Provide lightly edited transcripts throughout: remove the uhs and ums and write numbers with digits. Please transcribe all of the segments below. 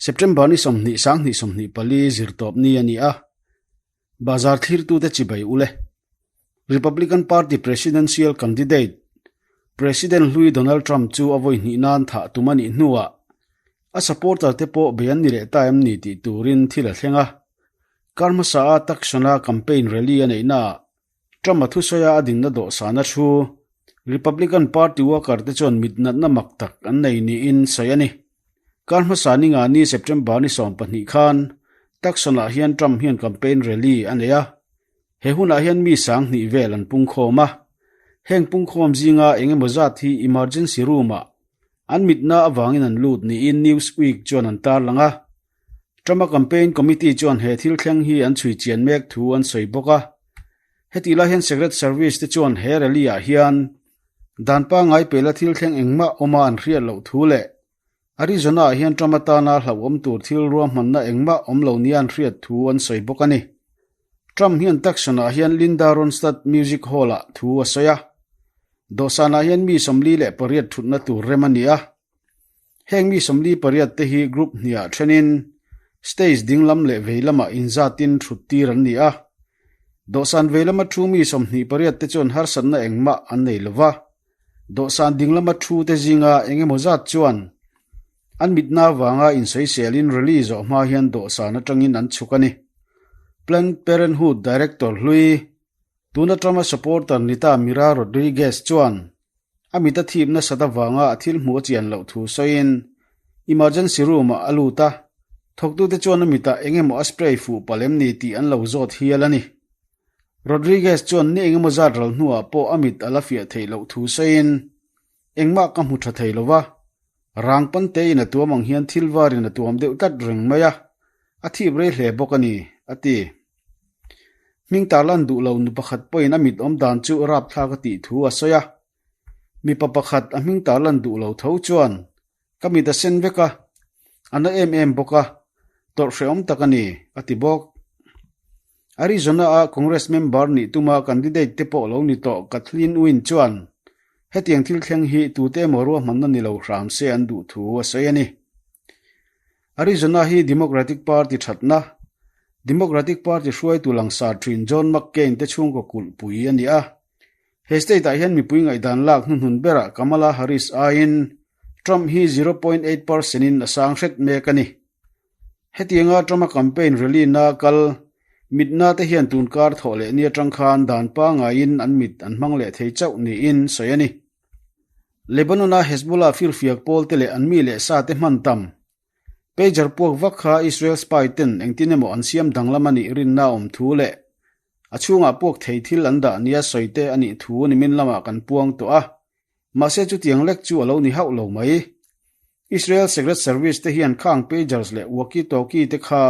September ni 20 2024 zirtawpni a ni a, Bazar thlirtute chibai ule. Republican Party presidential candidate President hlui Donald Trump chu a vawi hnih nan thah tum a nih hnuah a supporter te pawh bei an ni leh ta em ni tih turin thil a thleng a. Kar hmasa a Tucson-a campaign rally a neihnaah Trump a thusawi a a dinna dawhsana thu Republican Party worker te chuan mitnatna mak tak an nei niin sawi a ni. Kar hmasa ni nga ni September ni 12 khan Tucson-ah hian Trump hian campaign rally a nei a. He hunah hian mi 2000 vel an pungkhawm a. Heng pungkhawm zinga eng emaw zat hi emergency room-ah an mitna avangin an lut niin Newsweek chuan an tarlang a. Trump-a campaign committee chuan he thil thleng hi an chhui chian mek thu an sawi bawk a. Hetih lai hian Secret Service te chuan he rally-ah hian dan pangngai pela thil thleng engmah awma an hriat loh thu leh Arizona-ah hian Trump atana hlauhawm tur thil ruahmanna engmah awm lo nia an hriat thu an sawi bawk a ni. Trump hian Tucson-ah hian Linda Ronstadt Music Hall-ah thu a sawi a. Dawhsanah hian mi 48 thutna tur rem a ni a. Heng mi 48 te hi group hniah thenin stage dinglam leh vei lamah inzatin thut tir an ni a. Dawhsan vei lama thu mi 28 te chuan harsatna engmah an nei lova. Dawhsan dinglama thu te zinga eng emaw zat chuan an mitna avanga insawiselin rally zawh hma hian dawhsan atangin an chhuk a ni. Planned Parenthood Director hlui tuna Trump-a supporter ni ta Mira Rodriguez chuan a mit a thip nasat avanga a thil hmuh a chian loh thu sawiin emergency room-ah a lut a, thawktute chuan a mitah eng emaw a spray fuh palh em ni tih an lo zawt hial a ni. Rodriguez chuan ni engemaw zat ral hnuah pawh a mit a la fiah theih loh thu sawiin, Engmah ka hmu tha thei lo va, rang pan tein a tuam ang hian thil varin a tuam deuh tlat reng mai a, a thip rei hle bawk a ni, a ti. Hming tarlan duh lo nu pakhat pawhin a mit awm dan chu rapthlak a tih thu a sawi a. Mipa pakhat a hming tarlan duh lo tho chuan, Ka mit a sen vek a, a na em em bawk a, tawrh hrehawm tak a ni, a ti bawk. Arizona-a Congress member nih tuma candidate te pawh lo ni tawh Kathleen Wynne chuan hetiang thil thleng hi tute emaw ruahmanna ni lo hram se an duh thu a sawi a ni. Arizona hi Democratic Party thatna, Democratic Party hruaitu langsar thin John McCain te chhungkaw kulhpui a ni a. He state-ah hian mipui ngaihdan lak hnuhnun berah Kamala Harris aiin Trump hi 0.8 percent in a sang hret mek a ni. Hetianga Trump-a campaign rally-na kal mitna te hian tunkar thawh leh ni atang khan dan pangaiin an mit an hmang leh thei chauh niin sawi a ni. Lebanon-a Hezbollah firfiak pawl te leh an mi leh sa te hman tam. Pager puak vak kha Israel spy ten engtin emaw an siam danglam a nih rinna awm thu leh a chhungah puak thei thil an dah nia sawi te a nih thu nimin lamah kan puang tawh a. Mahse chutiang lek chu a lo ni hauh lo mai. Israel Secret Service te hian khang pagers leh walkie-talkie te kha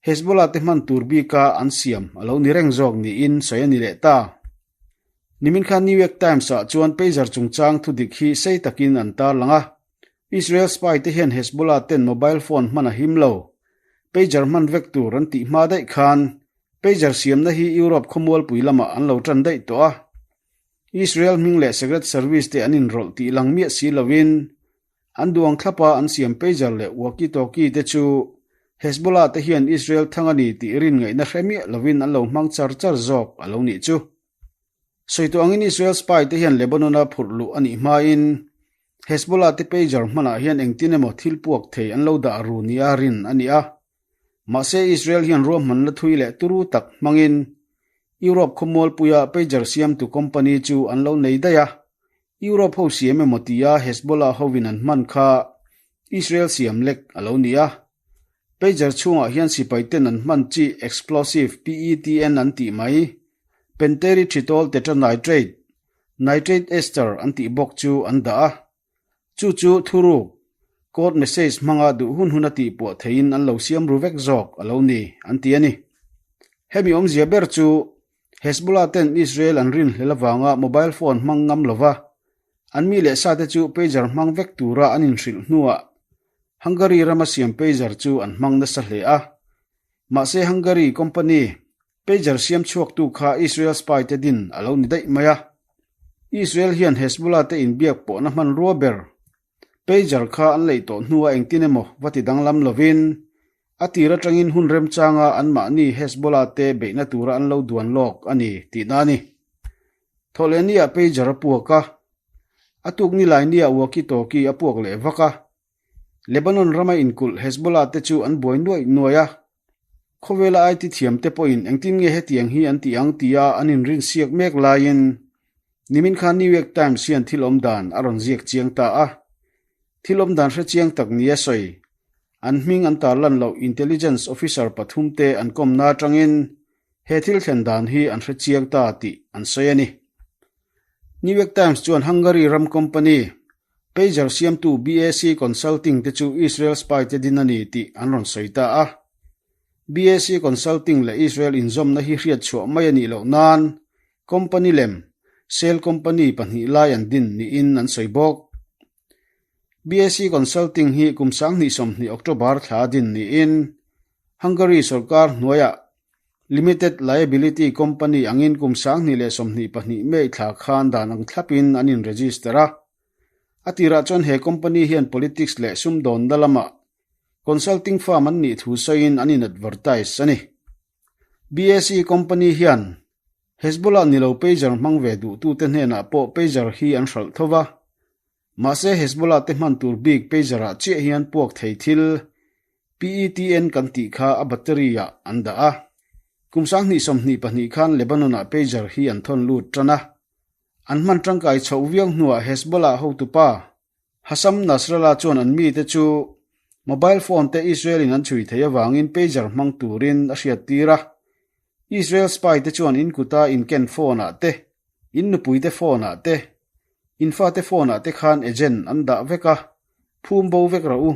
Hezbollah te hman tur bika an siam a lo ni reng zawk niin sawi a ni leh ta. Nimin khan New York Times-ah chuan pager chungchang thudik hi sei takin an tarlang a. Israel spy te hian Hezbollah ten mobile phone hman a him lo. Pager hman vek tur an tih hma daih khan pager siamna hi Europe khawmualpui lamah an lo tan daih tawh a. Israel hming leh Secret Service te an inrawlh tih lang miah si lovin an duang thlapa an siam pager leh walkie-talkie te chu Hezbollah te hian Israel thang a ni tih rin ngaihna hre miah lovin an lo hmang char char zawk a lo nih chu. Sawi tawh angin Israel spy te hian Lebanon-a phurh luh a nih hmain Hezbollah te pager hmanah hian engtin emaw thil puak thei an lo dah ru nia rin a ni a. Mahse Israel hian ruahmanna thui leh turu tak hmangin Europe khawmualpuia pager siamtu company chu an lo nei daih a. Europe ho siam emaw tia Hezbollah hovin an hman kha Israel siam lek a lo ni a. Pager chhungah hian sipai ten an hman chi explosive PETN an tih mai, penterythritol tetranitrate, nitrate ester an tih bawk chu an dah a. Chu chu thuruk, code message hmanga duh hun hun a tih puah theiin an lo siam ru vek zawk a lo ni, an ti a ni. Hemi awmzia ber chu Hezbollah ten Israel an rin hlel avanga mobile phone hmang ngam lova an mi leh sa te chu pager hmang vek tura an inhrilh hnuah Hungary rama siam pager chu an hmang nasa hle a. Mahse Hungary company pager siam chhuaktu kha Israel spy te din a lo ni daih mai a. Israel hian Hezbollah te inbiak pawhna hmanrua ber. Pager kha an leih tawh hnua engtin emaw va ti danglam lovin, a tir atangin hun remchanga anmahni Hezbollah te beihna tura an lo duan lawk a ni tihna a ni. Thawhlehniah pager a puak a, a tuk nilainiah walkie-talkie a puak leh vak a. Lebanon rama inkulh Hezbollah te chu an buai nuaih nuaih a. Khawvela IT thiamte pawhin engtin nge hetiang hi an tih ang tia an inrinsiak mek laiin nimin khan New York Times hian thil awm dan a rawn ziak chiang ta a. Thil awm dan hre chiang tak nia sawi, an hming an tarlan loh intelligence officer pathumte an kawmna atangin he thil thlen dan hi an hre chiang ta tih an sawi a ni. New York Times chuan Hungary ram company Pager siamtu BAC Consulting te chu Israel spy te din a ni tih an rawn sawi ta a. BAC Consulting leh Israel inzawmna hi hriat chhuah mai a nih loh nan company lem, shell company, pahnih lai an din niin an sawi bawk. BAC Consulting hi kum 2020 October thla din niin Hungary sorkar hnuaiah Limited Liability Company angin kum 2022 May thla khan dan ang thlapin an in-register a. A tirah chuan he company hian politics leh sumdawnna lamah consulting firm an nih thu sawiin an in-advertise a ni. BAC company hian Hezbollah ni lo pager hmang ve duhtute hnenah pawh pager hi an hralh tho va. Mahse Hezbollah te hman tur bik pager ah chiah hian puak thei thil PETN kan tih kha a battery ah an dah a. Kum 2022 khan Lebanon ah pager hi an thawn lut tan a. An hman tangkai chhoh viau hnuah Hezbollah hotupa Hassam Nasrallah chuan an mite chu mobile phone te Israel in an chhui theih avangin pager hmang turin a hriattir a. Israel spy te chuan in kuta inken phone ah te, in nupui te phone ah te, in fate phone ah te khan agent an dah vek a, phum bo vek rawh u,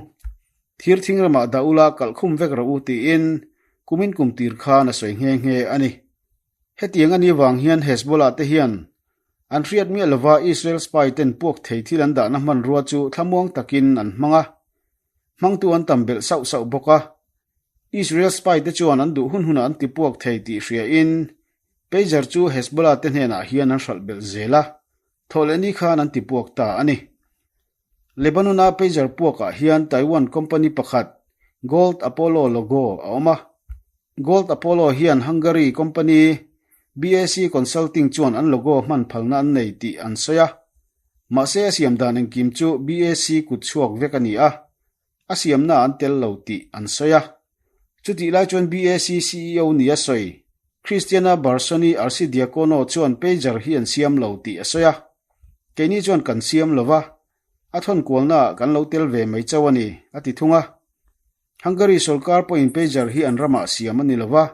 thir thing ramah dah ula kalhkhum vek rawh u tiin kumin kum tir khan a sawi nghe nghe a ni. Hetiang a ni vang hian Hezbollah te hian an hriat miah lova Israel spy ten puak thei thil an dahna hmanrua chu thlamuang takin an hmang a, hmangtu an tam belh sauh sauh bawk a. Israel spy te chuan an duh hun hunah an tipuak thei tih hriain pager chu Hezbollah te hnenah hian an hralh belh zel a, thawhlehni khan an tipuak ta a ni. Lebanon-a pager puakah hian Taiwan company pakhat Gold Apollo logo a awm a. Gold Apollo hian Hungary company BAC Consulting chuan an logo hman phalna an nei tih an sawi a. Mahse a siam dan engkim chu BAC kut chhuak vek a ni a, a siamna an tel lo tih an sawi a. Chutih lai chuan BAC CEO nia sawi, Cristiana Barsoni Arcidiacono chuan pager hi an siam lo tih a sawi a. Keini chuan kan siam lo va, a thawn kualnaah kan lo tel ve mai chauh a ni, a ti thung a. Hungary sorkar pawhin pager hi an ramah siam a ni lo va,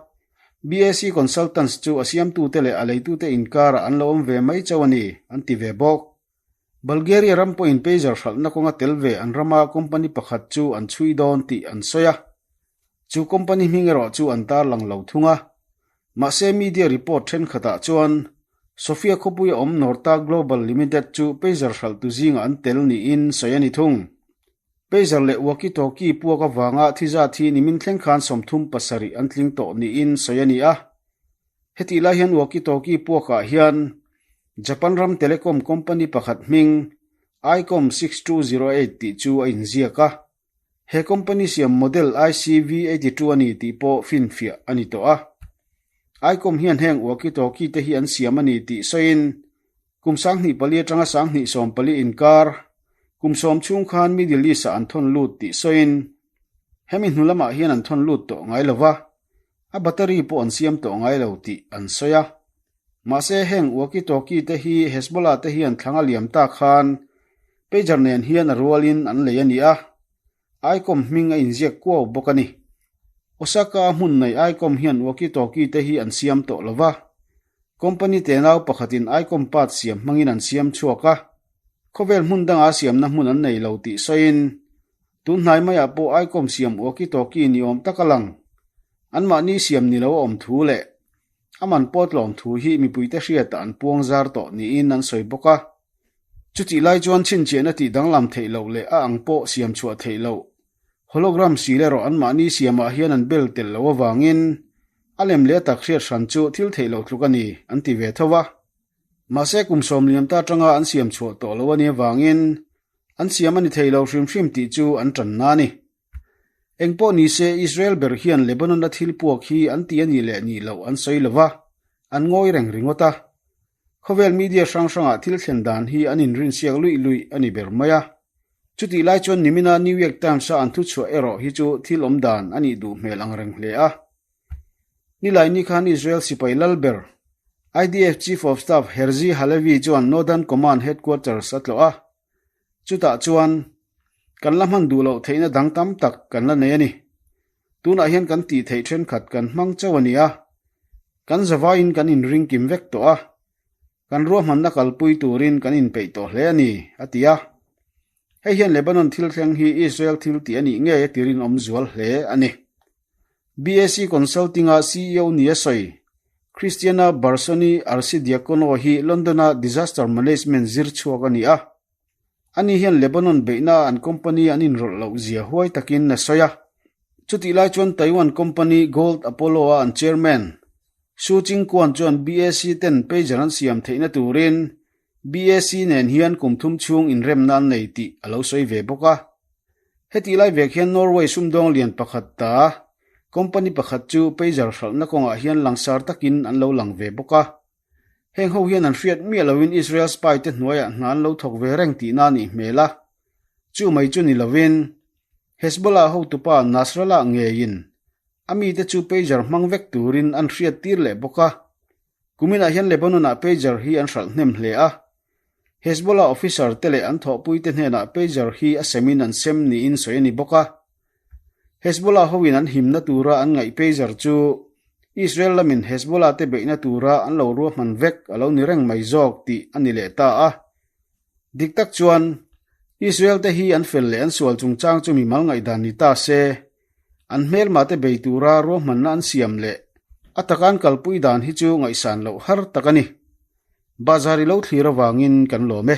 BAC Consultants chu a siamtute leh a leitute inkarah an lo awm ve mai chauh a ni, an ti ve bawk. Bulgaria ram pawhin pager hralhna kawnga tel ve an rama company pakhat chu an chhui dawn tih an sawi a, chu company hming erawh chu an tarlang lo thung a. Mahse media report thenkhatah chuan Sofia khawpuia awm Norta Global Limited chu pager hralhtu zingah an tel niin sawi a ni thung. Pager leh walkie-talkie puak avanga thi zat hi nimin thleng khan 37 an tling tawh niin sawi a ni a. Hetih lai hian walkie-talkie puakah hian Japan ram telecom company pakhat hming Icom 6208 tih chu a inziak a. He company siam model ICV82 a ni tih pawh finfiah a ni tawh a. Icom hian heng walkie-talkie te hi an siam a ni tih sawiin Kum 2004 atanga 2014 inkar, kum sawm chhung khan Middle East-ah an thawn lut tih sawiin, hemi hnu lamah hian an thawn lut tawh ngai lo va, a battery pawh an siam tawh ngai lo tih an sawi a. Mahse, heng walkie-talkie te hi Hezbollah te hian thlanga liam ta khan pager nen hian a rualin an lei a ni a, Icom hming a inziak kuau bawk a ni. Osaka-a hmun nei Icom hian walkie-talkie te hi an siam tawh lo va. Company tenau pakhatin Icom part siam hmangin an siam chhuak a, khawvel hmun danga siamna hmun an nei lo tih sawiin, tun hnai maiah pawh Icom siam walkie-talkie ni awm tak a lang. Anmahni siam ni lo a awm thu leh a man pawt lawm thu hi mipuite hriatah an puang zar tawh niin an sawi bawk a. Chutih lai chuan chhinchhiahna tih danglam theih loh leh a ang pawh siam chhuah theih loh. Hologram sil erawh anmahni siamah hian an bel tel loh avangin a lem leh a tak hriat hran chu thil theih loh tluk a ni, an ti ve tho va. Mahse kum sawm liam ta atanga an siam chhuah tawh loh a nih avangin. An siam a ni thei lo hrim hrim tih chu an tanna a ni. Engpawh ni se, Israel ber hian Lebanon-a thil puak hi an ti a nih leh nih loh an sawi lo va, an ngawi reng ringawt a. Khawvel media hrang hrangah thil thlen dan hi an inrinsiak luih luih a ni ber mai a. Chutih lai chuan nimina New York Times-a an thuchhuah erawh hi chu thil awm dan a nih duh hmel ang reng hle a. Nilai ni khan Israel sipai lal ber, IDF Chief of Staff Herzi Halevi chuan Northern Command Headquarters a tlawh a. Chutah chuan, Kan la hman duh loh theihna dang tam tak kan la nei a ni. Tunah hian kan tih theih thenkhat kan hmang chauh a ni a. Kan zavaiin kan inring kim vek tawh a. Kan ruahmanna kalpui turin kan inpeih tawh hle a ni, a ti a. Hei hian Lebanon thil thleng hi Israel thil tih a nih ngei a ti rinawm zual hle a ni. BAC Consulting-a CEO nia sawi, Christiana Barsoni Arcidiacono hi London-a Disaster Management zir chhuak a ni a. Ani hian Lebanon beihna an company an inrawlh loh zia huai takin a sawi a. Chutih lai chuan Taiwan company Gold Apollo-a an chairman, Su Ching-Kuan chuan BAC ten pager an siam theihna turin BAC nen hian kum thum chhung inremna an nei tih a lo sawi ve bawk a. Hetih lai vek hian Norway sumdawng lian pakhat ta company pakhat chu pager hralhna kawngah hian langsar takin an lo lang ve bawk a. Heng ho hian an hriat miah loin Israel spy te hnuaiah hna an lo thawk ve reng tihna a nih hmel a. Chu mai chu ni loin Hezbollah hotupa Nasrallah ngeiin a mite chu pager hmang vek turin an hriat tir leh bawk a. Kuminah hian Lebanon-ah pager hi an hralh hnem hle a. Hezbollah officer te leh an thawhpuite hnenah pager hi a semin an sem niin sawi a ni bawk a. Hezbollah hoin an himna tura an ngaih pager chu Israel lamin Hezbollah te beihna tura an lo ruahman vek a lo ni reng mai zawk tih a ni leh ta a. Dik tak chuan, Israel te hi an fel leh an sual chungchang chu mimal ngaihdan ni ta se, An hmelmate bei tura ruahmanna an siam leh a taka an kalpui dan hi chu ngaihsan loh har tak a ni. Bazar i lo thlir avangin kan lawm e.